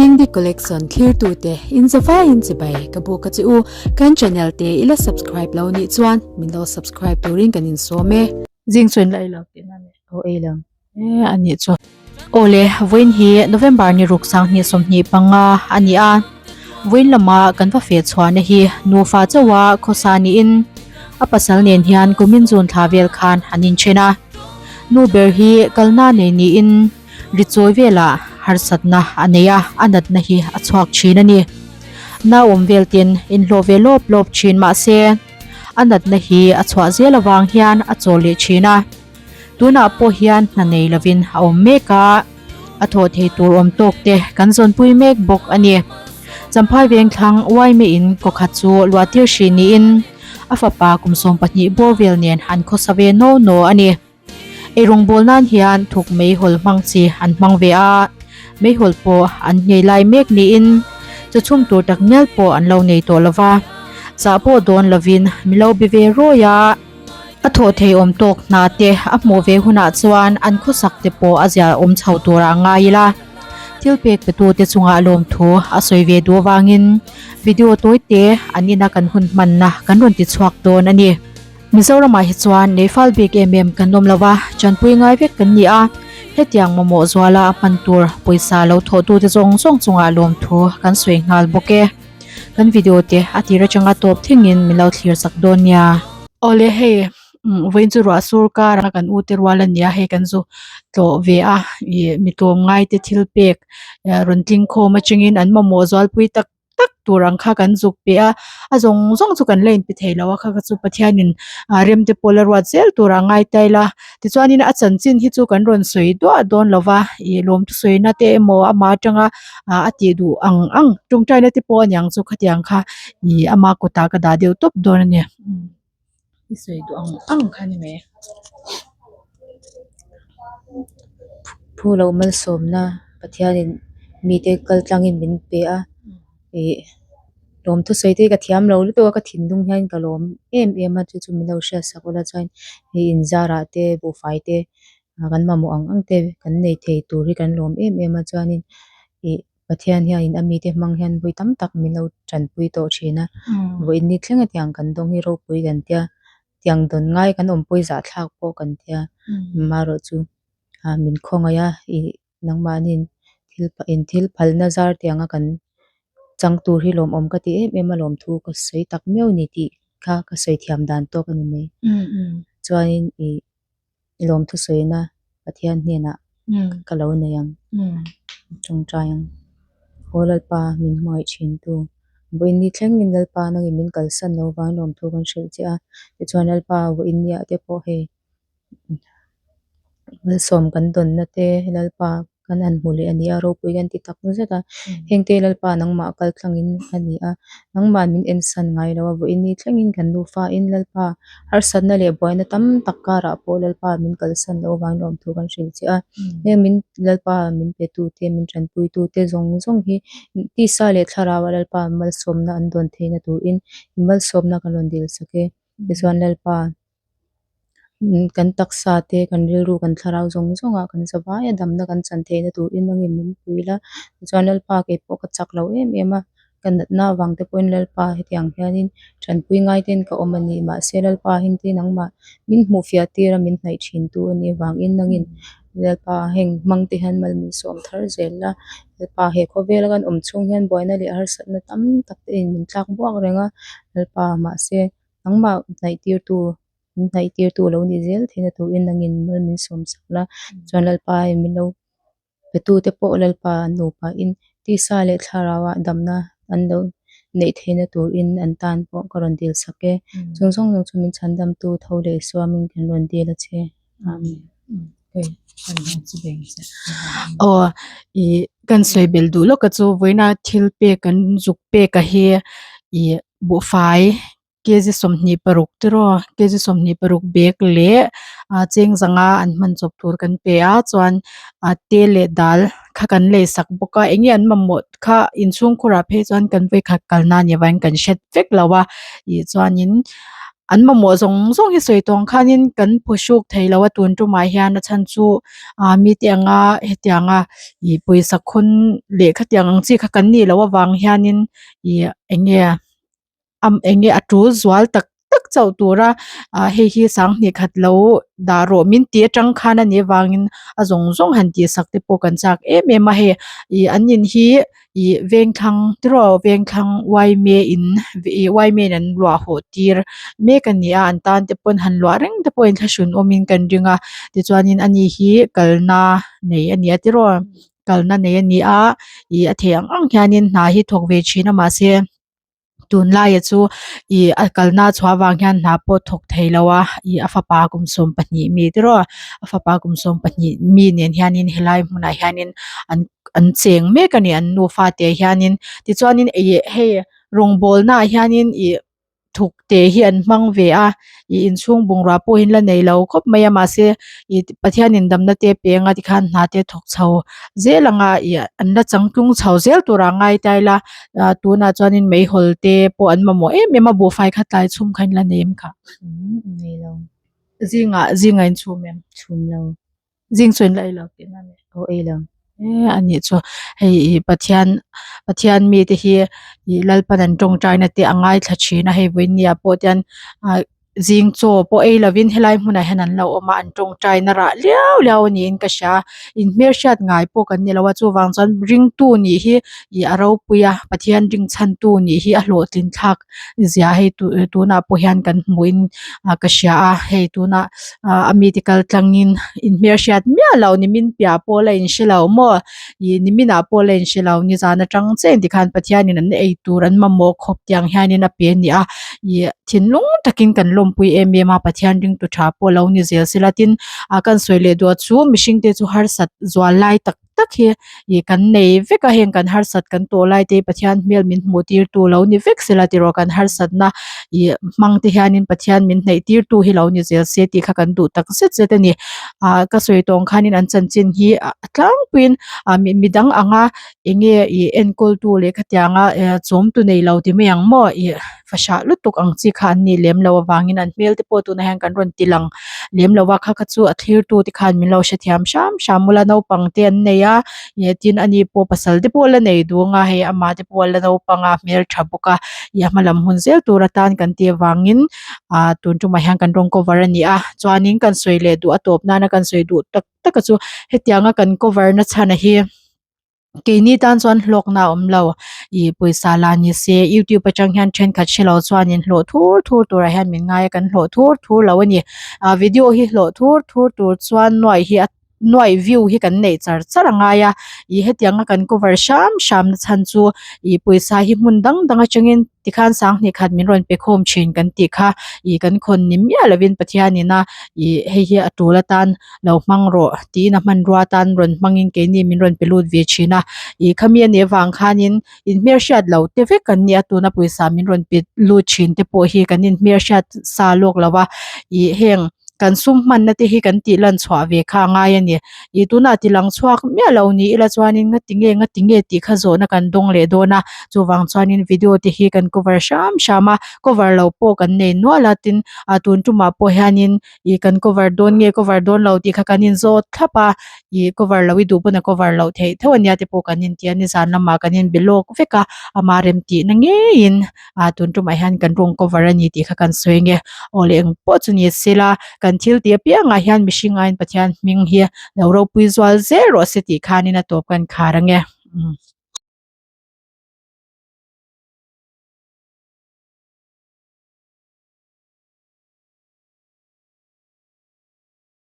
Dingdi Collection thlirtute in zavaiin chibai ka buk a che u. Kan channel te i la subscribe lo nih chuan min lo subscribe turin kan insawm e. Zing chu in la ei lo tihna a ni. Aw ei lo. E a nih chu. Awle, vawiin hi November ni ruk 20 25 a ni a. Vawiin lama kan va feh chhuahna hi nufa chauha khawsa niin a pasal nen hian kumin June thla vel khan an inthen a. Nu ber hi kalna nei niin ri chawi velah harsatna a nei a, a natna hi a chhuak thin a ni. Nauawm vel tin inhlawh ve lawp lawp thin mahse a natna hi a chhuah zel avang hian a chawl leh thin a. Tunah pawh hian hna nei lovin a awm mek a, a thawh thei tur awm tawk te kan zawnpui mek bawk a ni. Champhai Vengthlang Uaime in kawkhat chu luahtir hrih niin a fapa kum 12 bawr vel nen an khawsa ve no no a ni. Eirawngbawl nan hian thuk meihawl hmang chi an hmang ve a, meihawl pawh an nghei lai mek niin chaw chhum tur tak ngial pawh an lo nei tawh lova, zah pawh dawn lovin mi lo be ve rawi a. A thawh thei awm tawk hna te a hmuh ve hunah chuan an khawsak te pawh a zia awm chho turah a ngai ila. Thil pek petu te chungah lawmthu a sawi ve duh avangin video tawi te an ina kan hun hmanna kan rawn ti chhuak dawn a ni. Mizoramah hi chuan neifal bik em em kan awm lo va, tanpui ngai vek kan ni a. Hetiang mamawh zuala a hman tur pawisa lo thawhtute zawng zawng chungah lawmthu kan sawi nghal bawk e. Kan video te a tir atanga tawp thlengin min lo thlir chak dawn nia. Awle hei vawiin chu ruah sur kar a kan ute rual a nia hei kan zu tlawh ve a ih mi tlawm ngai te thil pek rawn tling khawm atangin an mamawh zualpui tak tak tur ang kha kan zuk pe a a zawng zawng chu kan la inpe thei lo a kha kha chu Pathianin rem te pawh la ruat zel tur a ngai ta ila. Tichuanin a chanchin hi chu kan rawn sawi duah dawn lo va, ih lawm thusawi te emaw amah atanga ah a tih duh ang ang tawngtaina te pawh a niang chu khatiang kha ih ama kutah ka dah deuh tawp dawn a ni i sawi duh ang ang kha a ni mai. Phu lo malsawmna Pathianin mite kal tlangin min pe a. Ih lawm thusawi te hi ka thiam lo lutuk a ka thinlung hian ka lawm em em a chu chu min lo hriat sak ula chuan hei inzarah te buhfai te kan mamawh ang ang te kan nei thei tur hi kan lawm em em a chuanin ih Pathian hianin a mite hmang hian vawi tam tak min lo tanpui tawh thin a vawiin ni thleng hetiang kan dawng hi ropui kan tia tiang dawn ngai kan awmpui zahthlak pawh kan tia amaherawhchu ah min khawngaih a ih. Nangmahniin thil in thil phalna zar tianga kan chang tur hi lawmawm ka ti em em a lawmthu ka sawi tak miau ni tih kha ka sawi thiam dan tawk a ni mai. Chuanin ih lawmthu sawina Pathian hnenah ka lo nei ang tawngtai ang. Aw Lalpa min hmangaih thin tu vawiin ni thlengin Lalpa nangin min kalsan lo vang lawmthu kan hrilh che a tichuan Lalpa vawiin niah te pawh hei. Malsawm kan dawnna te Lalpa kan han hmu leh a ni a, ropui kan ti tak zet a. Hengte Lalpa nangmah kal tlangin a ni a, nangmah min ensan ngai lo a, vawiin ni thlengin kan nufa in Lalpa harsatna leh buaina tam tak karah pawh Lalpa min kalsan loh avangin lawmthu kan hrilh che a. Heng min Lalpa min pe tu te, min tanpui tu te zawng zawng hi tisa leh thlarau a Lalpa malsawmna an dawn theihna turin malsawmna kan rawn dil sak e. Tichuan Lalpa. Kan taksa te kan rilru kan thlarau zawng zawng ah kan zavai a damna kan chan theihna turin angin min pui la tichuan Lalpa kei pawh ka chak lo em em a ka natna avang te pawhin Lalpa hetiang hianin tanpui ngai ten ka awm a ni mahse Lalpa hengte nangmah min hmuh fiah tir a min hnaih thin tu a nih avangin nangin Lalpa heng hmang te hian mal min sawm thar zel la Lalpa he khawvel a kan awm chhung hian buaina leh harsatna tam tak te in min tlak buak reng a Lalpa mahse. Nangmah hnaih tirtu, min hnaih tirtu lo ni zel theihna turin nangin mal min sawm sak la. Chuan Lalpa in min lo petute pawh Lalpa an nupain tisa leh thlarauah damna an lo neih theihna turin an tan pawh ka rawn dil sak e. Chung zawng zawng chu min chhandamtu tho leh suamin kan rawn dil a che. Amen. Aw ih kan sawi belh duh lawk a chu vawiina thil pek kan zuk pek a hi ih buhfai kg 26 tiraw kg 26 bag leh ah cheng zanga an hman chawp tur kan pe a chuan ah te leh dal kha kan lei sak bawk a eng nge an mamawh kha inchhungkhurah phei chuan kan vawikhat kalna a nih avangin kan hre vek lo a ih chuanin. An mamawh zawng zawng hi sawi tawng khanin kan phuhruk thei lo a tun tumah hian a chhan chu ah mite anga hetianga ih pawisa khawn leh khatiang ang chi kha kan nih loh avang hianin ih eng nge am eng nge a tul zual tak tak chauh tura ah hei hi sanghnih khat lo dah rawh min tih atang khan a nih avangin a zawng zawng han tih sak te pawh kan chak em em a hei ih an in hi ih vengthlang tiraw vengthlang yma in ih yma in an luah hawh tir mek a ni a an tan te pawn han luah reng te pawh in thlahrun awmin kan ring a tichuanin ani hi kalna nei a ni a tiraw kalna nei a ni a ih a theih ang ang hianin hna hi thawk ve thin a mahse. Tunlaia chu ih a kalna chhuah avang hian hna pawh thawk thei lo a ih a fapa kum 12 mi tiraw a fapa kum 12 mi nen hianin helai hmunah hianin an an cheng mek a ni an nufa te hianin tichuanin ih hei rawngbawlna ah hianin ih thuk te hi an hmang ve a ih inchhung bungrua pawh hi an la nei lo khawp mai a mahse ih Pathianin damna te peng a tikhan hna te thawk chho zel anga ih an la changtlung chho zel tur ah ngai ta ila ah tunah chuanin meihawl te pawh an mamawh em em a buhfai kha tlai chhum kha in la nei em kha nei lo zingah zingah in chhum em chhum lo zing chu in la ei lo tihna a ni aw ei lo e a nih chu hei ih Pathian Pathian mite hi ih Lalpan an tawngtaina te a ngaithla thin a hei vawinia pawh te hian ah zing chaw pawh ei lovin helai hmunah hian an lo awm a an tawngtaina rah liau liau a niin ka hria in hmelhriat ngai pawh kan ni lo a chuvang chuan ringtu nih hi ih a ropui a Pathian ringchhantu nih hi a hlawhtlin thlak zia hei tunah pawh hian kan hmuhin ah ka hria a hei tunah ah a mite kal tlangin in hmelhriat miah lo nimin piah pawh la inhre lo maw ih nimin ah pawh la inhre lo nizan atang chiah in tikhan Pathianin an ei tur an mamawh khawp tiang hianin a pe a ni a ih thinlung takin kan lawmpui em em a Pathian ringtu tha pawh lo ni zel sela tin ah kan sawi leh duah chu mihring te chu harsat zual lai tak tak hi ih kan nei vek a heng kan harsat kan tawh lai te hi Pathian hmel min hmuh tir tu lo ni vek sela tiraw kan harsatna ih hmang te hianin Pathian min hnaih tir tu hi lo ni zel se tih kha kan duh tak zet zet a ni ah ka sawi tawng khanin an chanchin hi a tlangpuiin ah midang anga eng nge ih enkawl tu leh khatianga eh chawm tu nei lo ti mai ang maw ih fahrah lutuk ang chi kha an nih lem loh avangin an hmel te pawh tunah hian kan rawn ti lang lem lo a kha kha chu a thlir tu te khan min lo hrethiam hram hram ula naupang te an nei a ih tin ani pawh pasal te pawh la nei duang a hei amah te pawh a la naupang a hmeltha bawk a ih a hma lam hun zel tur atan kan tih avangin ah tun tumah hian kan rawn cover a ni a chuanin kan sawi leh duh a tawp nana kan sawi duh tak tak a chu hetianga kan cover na chhan a hi. Keini tan chuan hlawkna a awm lo ih pawisa la ni se youtube atang hian thenkhat hre lo chuanin hlawh thur thur turah hian min ngai a kan hlawh thur thur lo a ni ah video hi hlawh thur thur tur chuan nuaih hi a nuaih view hi kan neih char char a ngai a ih hetianga kan cover hram hram na chhan chu ih pawisa hi hmun dang dang atangin tikhan sanghnih khat min rawn pe khawm thin kan tih kha ih kan khawn ni miah lovin Pathianin a ih hei hi a tul atan lo hmang rawh tiin a hmanrua atan rawn hmangin keini min rawn pe lut ve thin a ih khami a nih avang khanin inhmelhriat lo te vek an nia tuna pawisa min rawn pe lut thin te pawh hi kan inhmelhriat sa lawk lo a ih heng kan sum hmanna te hi kan tih lan chhuah ve kha a ngai a ni ih tunah ti lang chhuak miah lo ni ila chuanin ngati nge ngati nge tih kha zawhna kan dawng leh dawn a chuvang chuanin video te hi kan cover hram hram a cover lo pawh kan nei nual a tin ah tun tumah pawh hianin ih kan cover dawn nge cover dawn lo tih kha kan inzawt thlap a ih cover loh i duh pawn a cover loh theih theuh ania te pawh kan inti a nizan lamah kan inbe lawk vek a amah rem tihna ngeiin ah tun tumah hian kan rawn cover a ni tih kha kan sawi ange aw leh eng pawh chu ni sela kan thil tih apiangah hian mihring aiin Pathian hming hi lo ropui zual zel rawh se tih khanin a tawp kan khar ange.